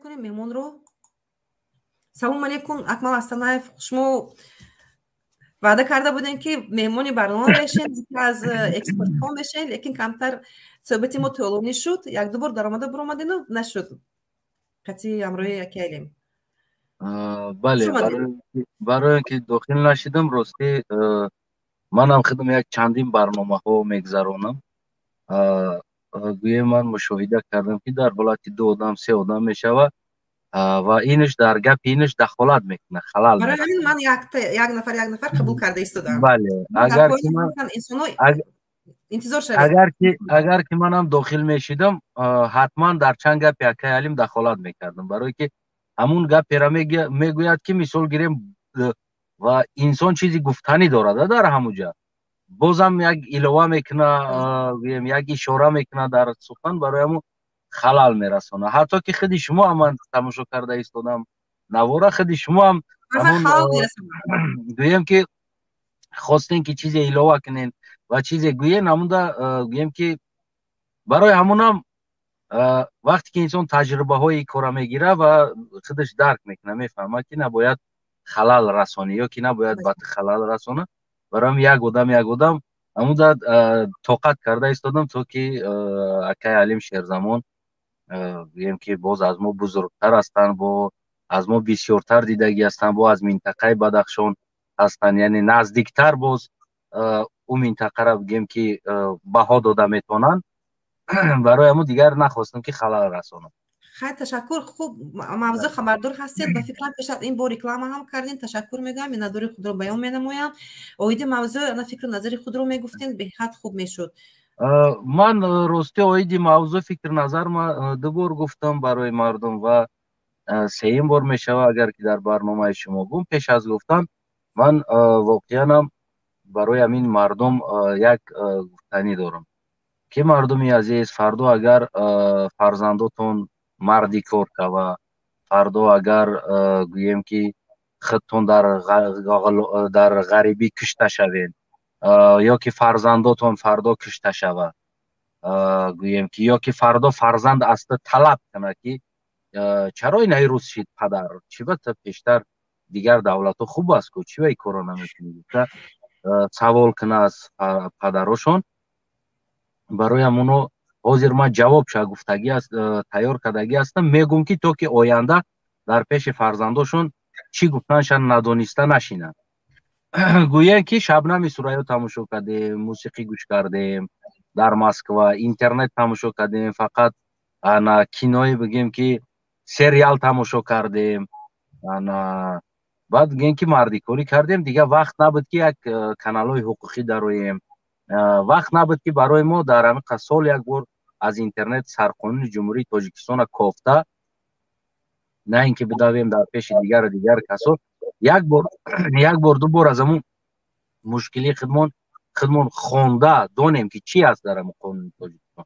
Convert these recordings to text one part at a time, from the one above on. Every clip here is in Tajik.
мекунем меҳмонро. Салом алейкум, Акмал Астанаев. Шумо ваъда карда будем, ки меҳмони барнома мешем, аз экспертҳо мешем, лекин камтар суҳбати мо тӯлонӣ шуд, якду бор даромада буромадену нашуд қатъи ҳамроҳи яке Алим. Бале, барои он ки дохил нашидам, ростӣ, манам худам як чандин барномаҳо мегзаронам. Гӯем, ман мушоҳида кардам, ки дар ҳолати ду одам, се одам мешавад ва инаш дар гапи инаш дахолат мекунад, халал. Барои ҳамин ман як нафар, як нафар қабул карда истодам. Бале, агар интизор шавед. Агар ки манам дохил мешидам, ҳатман дар чанд гапи акаи Алим дахолат мекардам, барое ки ҳамун гапера мегӯяд, ки мисол гирем, ва инсон чизи гуфтанӣ дорад, дар ҳамуҷа бозам як илова мекуна, гӯем, як ишора мекуна дар сухан, барои ҳамун халал мерасона. Ҳатто ки худи шумо ҳам, ман тамошо карда истодам навора, худи шумо ҳам, гӯем, ки хостем, ки чизе илова кунен ва чизе гӯен, ҳамунда, гӯем, ки барои ҳамунам, вақте ки инсон таҷрибаҳои кора мегира ва худаш дарк мекунад, мефаҳмад, ки набояд халал расонӣ ё ки набояд ба халал расона. Барои як одам, як одам ҳамуда тоқат карда истодам, то ки акаи Алим Шерзамон, гӯем, ки боз аз мо бузургтар ҳастанд, бо аз мо бисёртар дидагӣ ҳастанд, бо аз минтақаи Бадахшон ҳастанд, яъне наздиктар боз ӯ минтақара, бигем, ки баҳо дода метавонанд. Барои ҳамун дигар нахостам, ки халал расонам. Хайр, ташаккур. Хуб, мавзӯъ хабардор ҳастед, ба фикрам. Пеш аз ин бо реклама ҳам кардем. Ташаккур мегӯям, миннатдори худро баён менамоям. Оиди мавзӯъ ана фикру назари худро мегуфтем, беҳад хуб мешуд. Ман, ростӣ, оиди мавзӯъ фикр назар ду бор гуфтам барои мардум ва сеюм бор мешавад, агар ки дар барномаи шумо гум. Пеш аз гуфтан ман воқеанам барои ҳамин мардум як гуфтанӣ дорам, ки мардуми азиз, фардо агар фарзандотон марди кор кава, фардо агар, гӯем, ки худтон дар ғарибӣ кушта шавед ё ки фарзандотон фардо кушта шавад, гӯем, ки ё ки фардо фарзанд аз ту талаб кунад, ки чаро инаи рӯз шид, падар, чӣ ба ту пештар дигар давлатҳо хуб аст ку, чӣ ба ин корро намекунӣ, гуфта савол кунад аз падарошон. Барои ҳамоно ҳозир ман ҷавобша гуфтагӣ тайёр кардагӣ ҳастам, мегӯм, ки то ки оянда дар пеши фарзандошон чӣ гуфтаншан надониста нашинанд. Гӯянд, ки Шабнами Сурайё тамошо кардем, мусиқӣ гӯш кардем, дар Москва интернет тамошо кардем, фақат ана кинои, бигем, ки сериал тамошо кардем, ана баъд гӯем, ки мардикорӣ кардем, дигар вақт набуд, ки як каналҳои ҳуқуқӣ дароем, вақт набуд, ки барои мо дар ҳамин сол як бор аз интернет сарқонуни Ҷумҳурии Тоҷикистона кофта, на ин ки бидавем дар пеши дигару дигар касо, як бор, як бор, ду бор аз ҳамун мушкилии худмон хонда донем, ки чӣ аст дар ҳамун қонуни Тоҷикистон.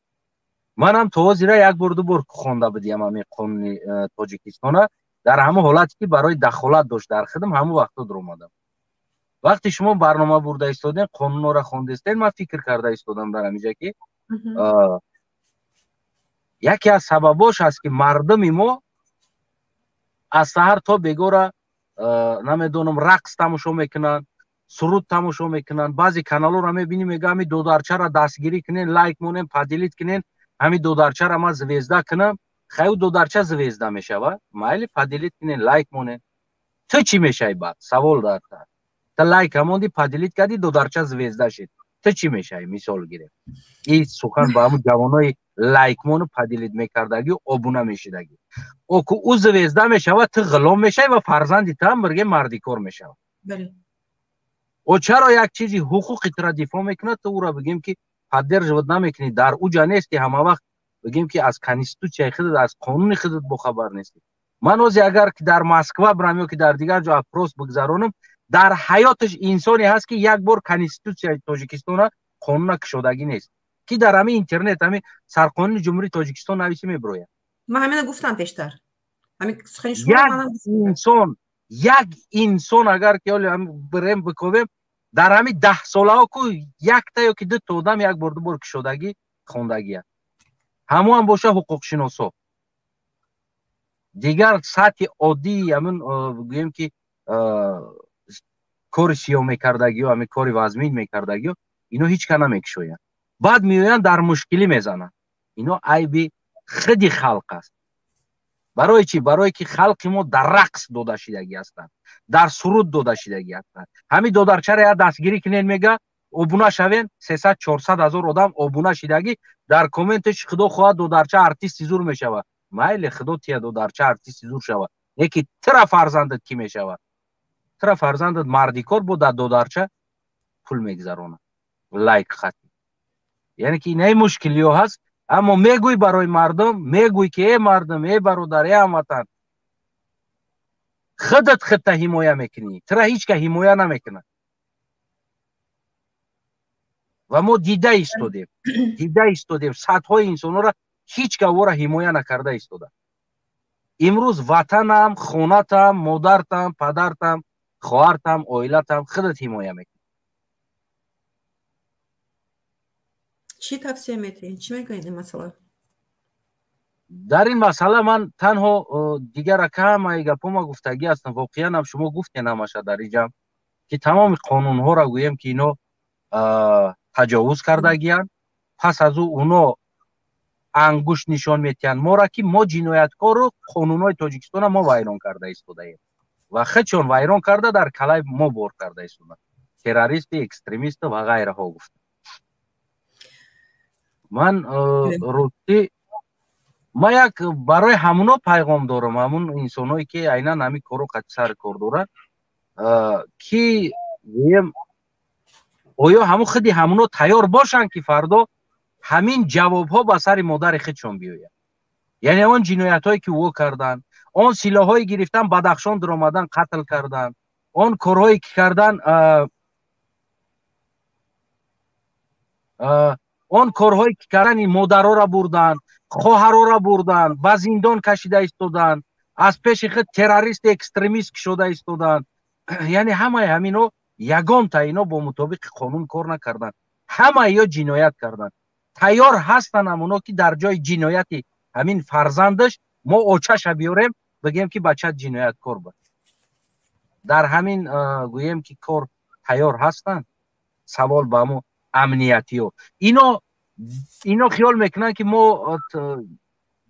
Манам то ҳозира як бор, ду бор хонда будиам ҳамин қонуни Тоҷикистона. Дар ҳамон ҳолате ки барои дахолат дошт дар хидм, ҳамон вақто дуромадам. Вақте шумо барнома бурда истодем, қонунҳоро хондестед, ман фикр карда истодам дар ҳаминҷа, ки яке аз сабабош аст, ки мардуми мо аз саҳар то бегора, намедонам, рақс тамошо мекунанд, суруд тамошо мекунанд. Баъзе каналҳоро мебинӣ, мега: «Ҳами додарчаро дастгирӣ кунен, лайк монен, поделить кунен, ҳами додарчаро ман звезда кунам». Хай, ӯ додарча звезда мешавад, майли, поделить кунен, лайк монен, ту чӣ мешавӣ? Баъд савол дар та лайка монди, поделить кардӣ, додарча звезда шид, ту чӣ мешавӣ? Мисол гирем, ин сухан ба ҳамун ҷавонои лайкмону поделить мекардагӣ, обуна мешидагӣ. Оку ӯ звезда мешавад, ту ғулом мешавӣ ва фарзанди ту ҳам бирге мардикор мешавад. О, чаро як чизи ҳуқуқи тура дифоъ мекунад, ту ӯро, бигем, ки поддерживать намекунӣ, дар уҷа нести, ҳама вақт, бигем, ки аз конститутсияи худат, аз қонуни худат бохабар нестӣ? Ман ҳозир агар ки дар Москва бирам ё ки дар дигар ҷо опрос бигзаронам, дар ҳаёташ инсоне ҳаст, ки як бор конститутсияи Тоҷикистона, қонуна кушодагӣ нест, ки дар ҳамин интернет ҳамин сарқонуни Ҷумҳурии Тоҷикистон нависӣ, мебирояд. Ман ҳамина гуфтам пештар. Як инсон, як инсон, агар ки оли бирем, биковем, дар ҳамин 10 солаҳо ку якта ё ки дута одам як бор, ду бор кушодагӣ, хондагия, ҳамоам боша ҳуқуқшиносо. Дигар сатҳи оддии ҳамин, гӯем ки, кори сиёҳ мекардагиё, ҳамин кори вазмин мекардагиё, ино ҳеҷ ка намекушоянд. Баъд меоянд, дар мушкилӣ мезананд. Ино айби худи халқ аст. Барои чӣ? Барое ки халқи мо дар рақс дода шидагӣ ҳастанд, дар суруд дода шидагӣ ҳастанд. Ҳамин додарчара я дастгирӣ кунен, мега, обуна шавен, 300-400 ҳазор одам обуна шидагӣ, дар комменташ: «Худо хоҳад, додарча артисти зур мешавад». Майли, худо тия, додарча артисти зур шавад, леки тира фарзандат кӣ мешавад? Тира фарзандат мардикор бо дар додарча пул мегузаронад, лайк хати. Яъне ки инаи мушкилиҳо ҳаст. Аммо мегӯй барои мардум, мегӯй ки: «Э мардум, э бародар, э ҳамватан, худат худта ҳимоя мекунӣ, тира ҳеҷ ка ҳимоя намекунад». Ва мо дида истодем, дида истодем, садҳои инсонҳоро ҳеҷ ка ора ҳимоя накарда истода. Имрӯз ватанам, хонатам, модартам, падартам, хоҳартам, оилатам худат ҳимоя мекунӣ. Чӣ тавсия метиҳед, чӣ мегӯед ин масъала? Дар ин масъала ман танҳо дигара ҳамаи гапҳома гуфтагӣ ҳастам. Воқеан ҳам шумо гуфтен ҳамаша дар инҷа, ки тамоми қонунҳоро, гӯем ки, ино таҷовуз кардагиянд. Пас аз ӯ уно ангушт нишон метиҳанд мора, ки мо ҷинояткору қонунҳои Тоҷикистона мо вайрон карда истодаем ва худшон вайрон карда, дар калаи мо бор карда истода, террористи, экстремисту ва ғайраҳо гуфта. Ман ростӣ, ма як барои ҳамуно пайғом дорам, ҳамун инсонҳое ки айнан ҳамин корро қати сари кор доранд, ки гӯем, оё ҳамун худи ҳамуно тайёр бошанд, ки фардо ҳамин ҷавобҳо ба сари модари худшон биёяд? Яъне он ҷиноятҳое ки ӯ карданд, он силоҳое гирифтан, Бадахшон дуромадан, қатл кардан, он корҳое ки кардан, он корҳое ки кардан, модароро бурданд, хоҳароро бурданд, ба зиндон кашида истоданд, аз пеши худ террорист, экстремист кушода истоданд. Яъне ҳамаи ҳамино ягонта ино бо мутобиқи қонун кор накарданд, ҳамаи ё ҷиноят карданд. Тайёр ҳастанд ҳамоно, ки дар ҷои ҷинояти ҳамин фарзандаш мо очаша биёрем, бигӯем, ки бачат ҷинояткор буд? Дар ҳамин, гӯем ки, кор тайёр ҳастанд? Савол ба ҳамо амниятиё. Ино хиёл мекунанд, ки мо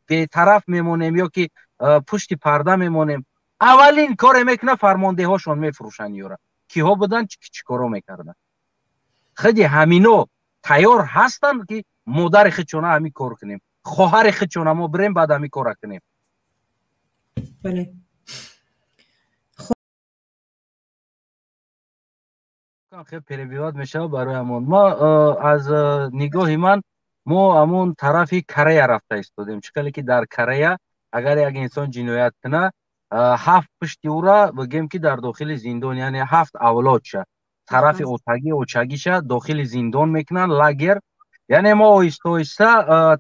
бетараф мемонем ё ки пушти парда мемонем. Аввалин коре мекунад, фармондеҳошон мефурӯшанд. Ёра киҳо буданд, чӣ коро мекарданд? Худи ҳамино тайёр ҳастанд, ки модари худшона ҳамин кор кунем, хоҳари худшона мо бирем, баъд ҳамин кора кунем? Бале. Хел перебивать мешавад. Барои ҳамон ма, аз нигоҳи ман, мо ҳамон тарафи Корея рафта истодем. Чӣ хеле ки дар Корея агар як инсон ҷиноят куна, ҳафт пушти ӯра, бигем ки, дар дохили зиндон, яъне ҳафт авлодша, тарафи отагӣ, очагиша дохили зиндон мекунанд, лагер. Яъне мо оҳиста оҳиста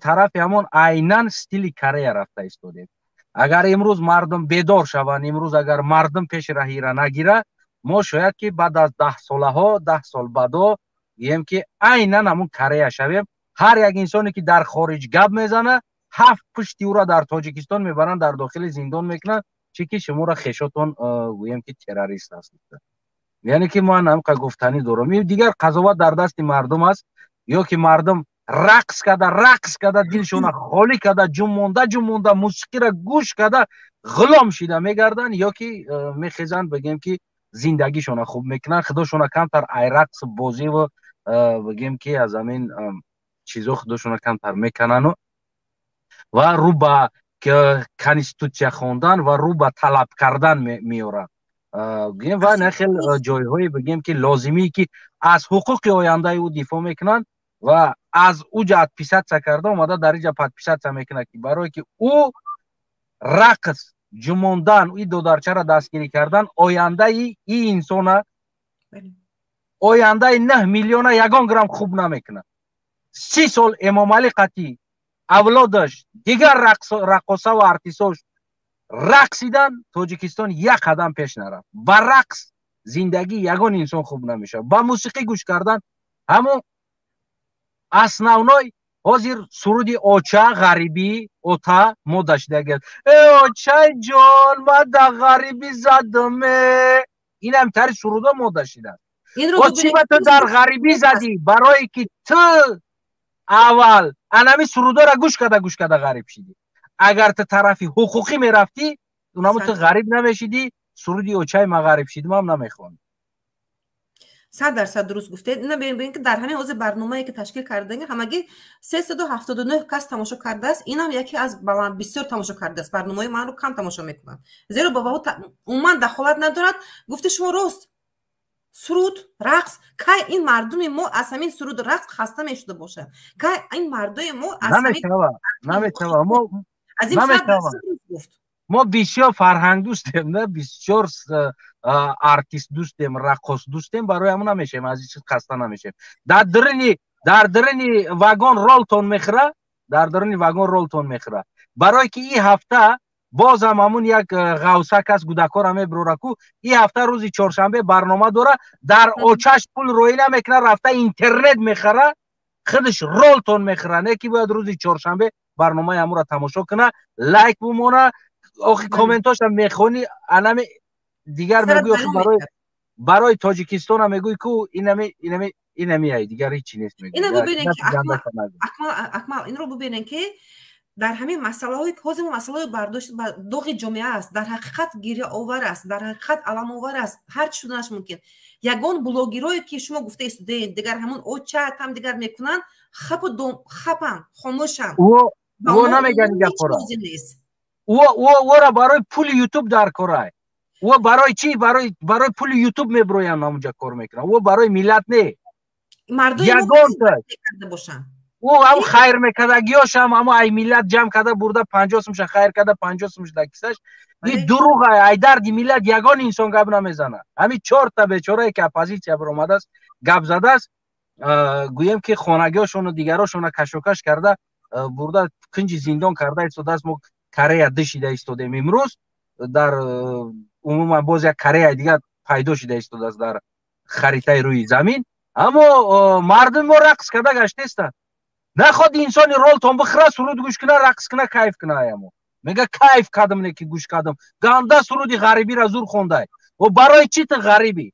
тарафи ҳамон айнан стили Корея рафта истодем. Агар имрӯз мардум бедор шаванд, имрӯз агар мардум пеши раҳира нагира, мо шояд ки баъд аз 10 солаҳо, 10 сол баъдо, гӯем ки, айнан ҳамун Корея шавем. Ҳар як инсоне ки дар хориҷ гап мезана, ҳафт пушти ӯро дар Тоҷикистон мебаранд, дар дохили зиндон мекунанд, чӣ ки шуморо хешотон, гӯем ки, террорист аст. Яъне ки ман ҳамқа гуфтанӣ дорам. Дигар қазоват дар дасти мардум аст. Ё ки мардум рақс карда, рақс карда, дилшона холӣ карда, ҷумонда ҷумонда, мусиқиро гӯш карда, ғулом шида мегарданд, ё ки мехезанд, бигем ки, зиндагишона хуб мекунанд, худошона камтар ай рақс бозиву, бигем ки, аз ҳамин чизо худошона камтар меканану ва рӯ ба конститутсия хондан ва рӯ ба талаб кардан меоранд, гӯем, ва на хел ҷойҳое, бигем ки, лозимие, ки аз ҳуқуқи ояндаи ӯ дифоъ мекунанд ва аз ӯ ҷа отписаться карда омада, дар инҷа подписаться мекунад, ки барое ки ӯ рақс ҷумондан, и додарчаро дастгирӣ кардан ояндаи и инсона, ояндаи 9 миллиона ягон грамм хуб намекунад. 30 сол Эмомалӣ қатӣ авлодаш, дигар раққосаву артисош рақсидан, Тоҷикистон як қадам пеш нарафт. Ба рақс зиндагии ягон инсон хуб намешавад, ба мусиқӣ гӯш кардан. Ҳамон основной Ҳозир суруди оча ғарибӣ ота мода шидаги. Э, очаи ҷон, ма да ғарибӣ задаме. Инам тари сурудо мода шидааст. Чӣ ба ту дар ғарибӣ задӣ? Барое ки ту аввал анами сурудоро гӯш карда, гӯш карда ғариб шидӣ. Агар ту тарафи ҳуқуқӣ мерафтӣ, унамо ту ғариб намешидӣ, суруди очаи ма ғариб шидимам намехондӣ. 100% дуруст гуфтед. Ина бибинед, ки дар ҳамин ҳозир барномае, ки ташкил кардаги, ҳамагӣ 379 кас тамошо кардааст. Инам яке аз баланд, бисёр тамошо кардааст. Барномаи манро кам тамошо мекунанд, зеро ба умуман дахолат надорад. Гуфти шумо рост: суруд, рақс. Кай ин мардуми мо аз ҳамин суруду рақс хаста мешуда бошад? Кай ин мардуми мо аз Намешава. Мо аз ин гуфт. Мо бисёр фарҳангдӯстем, на бисёр артист дӯстем, раққос дӯстем. Барои ҳамон намешавем, аз ин чиз хаста намешавем. Дар дарини вагон ролтон мехӯра, дар даруни вагон ролтон мехӯра. Барое ки ин ҳафта бозам ҳамун як ғавсак аст, гудакора мебурора ку. Ин ҳафта рӯзи чоршанбе барнома дора. Дар очаш пул роӣ намекуна, рафта интернет мехара, худаш ролтон мехӯра. Не ки бояд рӯзи чоршанбе барномаи ҳамура тамошо куна, лайк бумона. Охи, комментоша мехонӣ, анами дигар мегӯй, охи, барои Тоҷикистона мегӯй ку, инами инами ай, дигар ҳичи нест. Мегӯй, ина бубинед ки, Акмал, инро бубинед, ки дар ҳамин масъалаҳое ки ҳозир масъалаҳои бардошт ба доғи ҷомеа аст, дар ҳақиқат гиряовар аст, дар ҳақиқат аламовар аст, ҳар чӣ шуданаш мумкин. Ягон блогерое, ки шумо гуфта истудаед, дигар ҳамон оча там дигар мекунанд, хапу хапан, хомӯшанд. Ӯ намеган гапора. Ӯра барои пули Ютуб дар корай. Ӯ барои чӣ? Барои пули Ютуб меброянд, ҳамунҷа кор мекунанд. Ӯ барои миллат не. Ягонта ӯ ҳам хайр мекардагиёшам, ҳамо ай миллат ҷамъ карда бурда, 50 сумша хайр карда, 50 сумш дар кисаш. И дурӯғ. Ай дарди миллат ягон инсон гап намезанад. Ҳамин чорта бечорае, ки оппозитсия биромадааст, гап задааст, гӯем ки хонагиёшону дигарошона кашокаш карда бурда, кунҷи зиндон карда истодааст. Мо Корея дишида истодем имрӯз. Дар умуман боз як Кореяи дигар пайдо шида истодааст дар харитаи рӯи замин. Аммо мардуми мо рақс карда гаштестанд. Наход инсони ролтон бихӯра, суруд гӯш куна, рақс куна, кайф куна. Аямо мега: «Кайф кардам, не ки гӯш кардам, ганда суруди ғарибира зур хондай». О, барои чӣ ту ғарибӣ?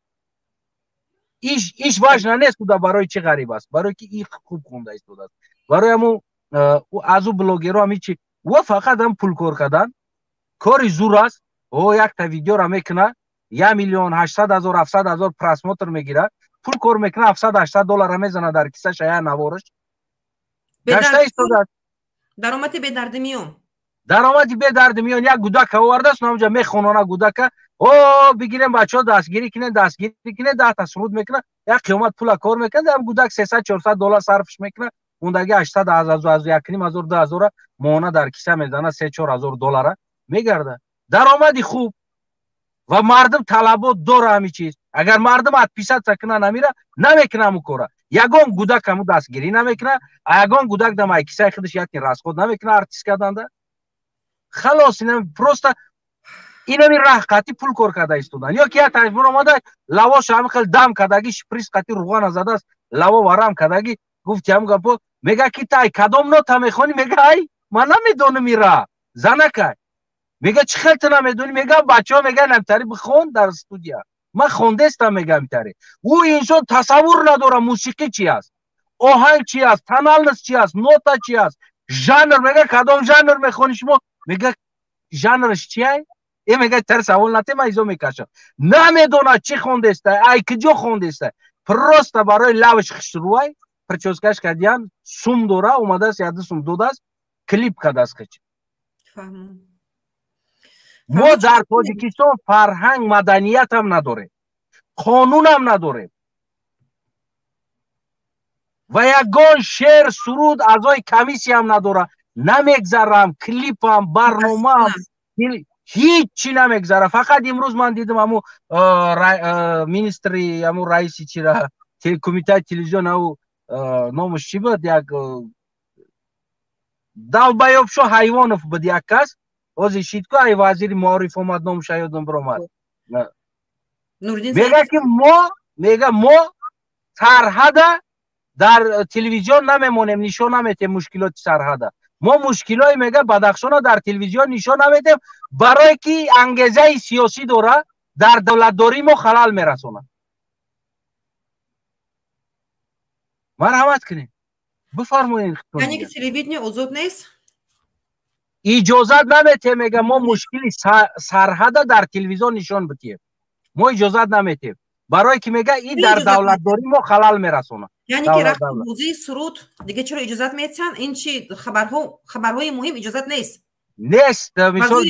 Иш важно нест буда, барои чӣ ғариб аст, барои ки и хуб хонда истодааст. Барои ҳамо аз ӯ блогеро ҳам ҳичи. Ӯ фақат ҳам пул кор кардан, кори зур аст. О, якта видеора мекуна, 1 800 000, 700 000 просмотр мегира, пул кор мекуна, 700-800 доллара мезана дар кисаша, я навораш гашта истодааст. Даромади бедарди миён. Даромади бедарди миён. Як гудака овардааст, ҳамҷа мехонона гудака. О, бигирем, бачаҳо, дастгирӣ кунед, дастгирӣ кунед. 10та суруд мекуна, як қиёмат пула кор мекунад. Ам гудак 300-400 доллар сарфш мекуна, ундаги 800, аз 1,5 ҳазор, 2000-а моҳона дар киса мезана, 3-4 ҳазор доллара мегарда. Даромади хуб ва мардум талабот дора ҳами чиз. Агар мардум отписаться куна, намира намекуна ҳаму кора. Ягон гудак ҳаму дастгирӣ намекуна, ягон гудак дам ай кисаи худаш якин расход намекуна артист карданда. Халос, ина просто инами раҳ қатӣ пул кор карда истодан. Ё ки як таҷбур омада, лавоша ҳами хел дам кардаги, шприц қатӣ руғана задааст, лаво варам кардаги. Гуфти ҳам гапо мега, ки тай кадом нота мехонӣ? Мега: «Ай, ман намедонам ира». Занакай мега: «Чӣ хел ту намедонӣ?» Мега: «Бачаҳо мега, намтари бихон дар студия, ман хондестам», мега амтари. Ӯ инсон тасаввур надора мусиқӣ чи аст, оҳанг чи аст, тональность чи аст, нота чи аст, жанр. Мега: «Кадом жанр мехонӣ шумо?» Мега: «Жанрш чи ай?» Э, мега, тар савол нате, ман изо мекашам. Намедонад чӣ хондеста, ай куҷо хондеста. Просто барои лавш хушрӯай, причёскаш кардиян, сум дора, омадааст, яду сум додааст, клип кардааст хич. Мо дар Тоҷикистон фарҳанг, маданиятам надорем, қонунам надорем ва ягон шеър, суруд аъзои комиссиям надора. Намегзарам, клипам, барномаам, ҳиччи намегзара. Фақат имрӯз ман дидам, ҳаму министри, ҳаму раиси чира, кумитаи телевизион, ау номаш чӣ буд, як долбоёбшо Ҳайвонов буд, як кас ҳозир шид ку, ай вазири маориф омад, номаша ёдам биромад. Мега, ки мо, мега, мо сарҳада Дар телевизион намемонем, нишон наметем мушкилоти сарҳада. Мо мушкилои мега Бадахшона дар телевизион нишон наметем, барое ки ангезаи сиёсӣ дора, дар давлатдории мо халал мерасонад. Марҳамат кунед, бифармоед. Яъне ки телевидение озод нест? Иҷозат наметем, мега мо мушкили сарҳада дар телевизион нишон битием. Мо иҷозат наметем. Барое ки мега и дар давлатдории мо халал мерасонад. Яъне ки рақси, бозии, суруд дига чаро иҷозат метиҳанд? Ин чи хабарҳои муҳим иҷозат нест? Нест. Мисол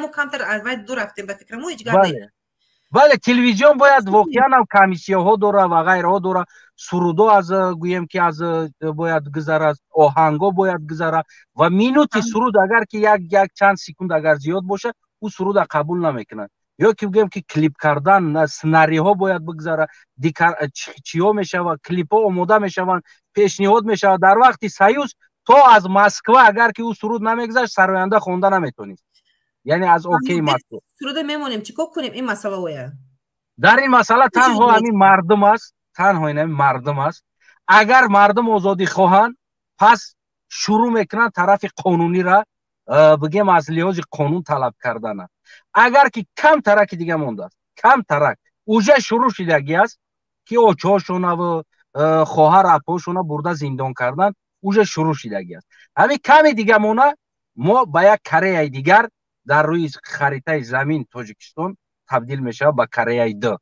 мо камтар аз вай дур рафтем, ба фикри мо ҳеҷ гап нест. Бале, телевизион бояд воқеан ҳам комиссияҳо дора ва ғайраҳо дора. Сурудо аз гӯем ки аз бояд гузара, оҳанго бояд гузара ва минути суруд агар ки як чанд секунд агар зиёд бошад, ӯ суруда қабул намекунад. Ё ки гӯем ки клип кардан, сценариҳо бояд бигзара, чиҳо мешавад, клипҳо омода мешаванд, пешниҳод мешавад. Дар вақти союз то аз Москва агар ки ӯ суруд намегузашт, сароянда хонда наметонист. Яъне аз окей Москва. Суруда мемонем, чӣ кор кунем ин масъалаоя? Дар ин масъала танҳо ҳамин мардум аст, танҳо ин ҳамин мардум аст. Агар мардум озодӣ хоҳанд, пас шурӯъ мекунанд тарафи қонунира, бигем аз лиҳози қонун талаб кардана. Агар ки кам тараки дига мондааст, кам тарак уже шурӯъ шидагӣ аст ки очоҳошонаву хоҳар апҳошона бурда зиндон кардан уже шурӯъ шидагӣ аст. Ҳамин ками дига мона, мо ба як Кореяи дигар дар рӯи харитаи замин Тоҷикистон табдил мешавад ба Кореяи д.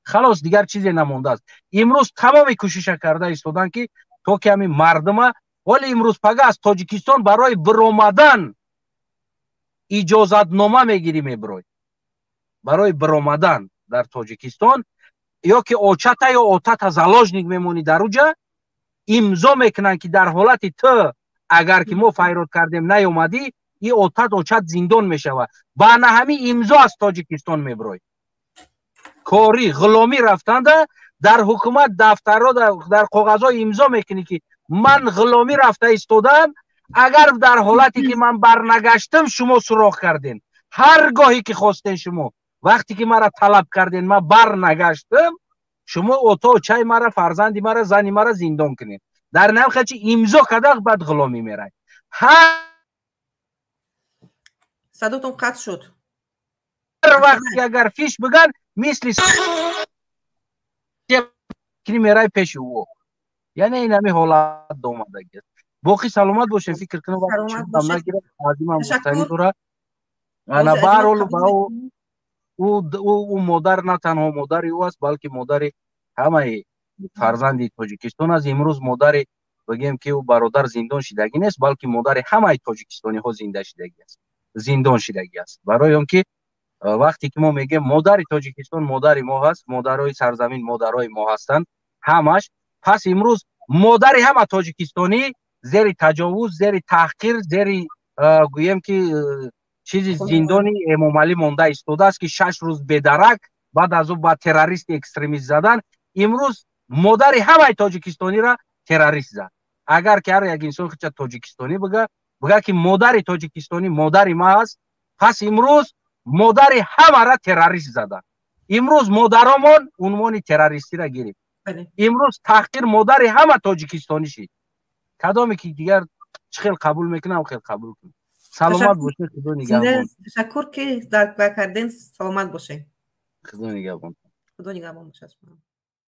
Халос, дигар чизе намондааст. Имрӯз тамоми кӯшиша карда истоданд ки то ки ҳамин мардума ҳоли имрӯз пага аз Тоҷикистон барои биромадан иҷозатнома мегирӣ, мебирой. Барои биромадан дар Тоҷикистон ё ки очата ё отата заложник мемонӣ дар уҷа, имзо мекунанд ки дар ҳолати ту агар ки мо файрод кардем наёмадӣ, и отат очат зиндон мешавад. Ба ана ҳамин имзо аз Тоҷикистон мебирой. Корӣ ғуломӣ рафтанда дар ҳукумат дафтарҳо дар коғазҳо имзо мекунӣ ки ман ғуломӣ рафта истодам, агар дар ҳолате ки ман барнагаштам шумо суроғ карден, ҳар гоҳе ки хостен шумо, вақте ки мара талаб карден ман барнагаштам, шумо ото очаи мара, фарзанди мара, зани мара зиндон кунед. Дар навхачи имзо кадақ баъд ғуломӣ мерай. Садотон қатъ шуд. Ҳар вақт ки агар фиш биган, мисли мерай пеши ӯ. Яъне ин ҳамин ҳолат омадагӣ аст. Боқӣ саломат бошед, фикр кунам нагирад, азимам гуфтанӣ дора. Ана баҳрҳол ба ӯ модар на танҳо модари ӯ аст, балки модари ҳамаи фарзанди Тоҷикистон аст. Имрӯз модари бигем ки ӯ бародар зиндон шидагӣ нест, балки модари ҳамаи тоҷикистониҳо зинда шидагӣ аст, зиндон шидагӣ аст. Барои он ки вақте ки мо мегӯем модари Тоҷикистон модари мо ҳаст, модарои сарзамин модарои мо ҳастанд ҳамаш, пас имрӯз модари ҳама тоҷикистонӣ зери таҷовуз, зери таҳқир, зери гӯем ки чизи зиндони Эмомалӣ монда истодааст ки 6 рӯз бедарак, баъд аз ӯ ба террористи экстремист задан. Имрӯз модари ҳамаи тоҷикистониро террорист зад. Агар ки ҳар як инсон хича тоҷикистонӣ бига, бига ки модари тоҷикистонӣ модари ма аст, пас имрӯз модари ҳамаро террорист зада. Имрӯз модаромон унвони террористиро гирифт. Имрӯз таҳқир модари ҳама тоҷикистонӣ шид. Кадоме ки дигар чӣ хел қабул мекунам, хел қабул кунам. Саломат бошед, Худо нигаҳбон. Ташаккур ки дарк карден, саломат бошед. Худо нигаҳбон. Худо нигаҳбон бошад.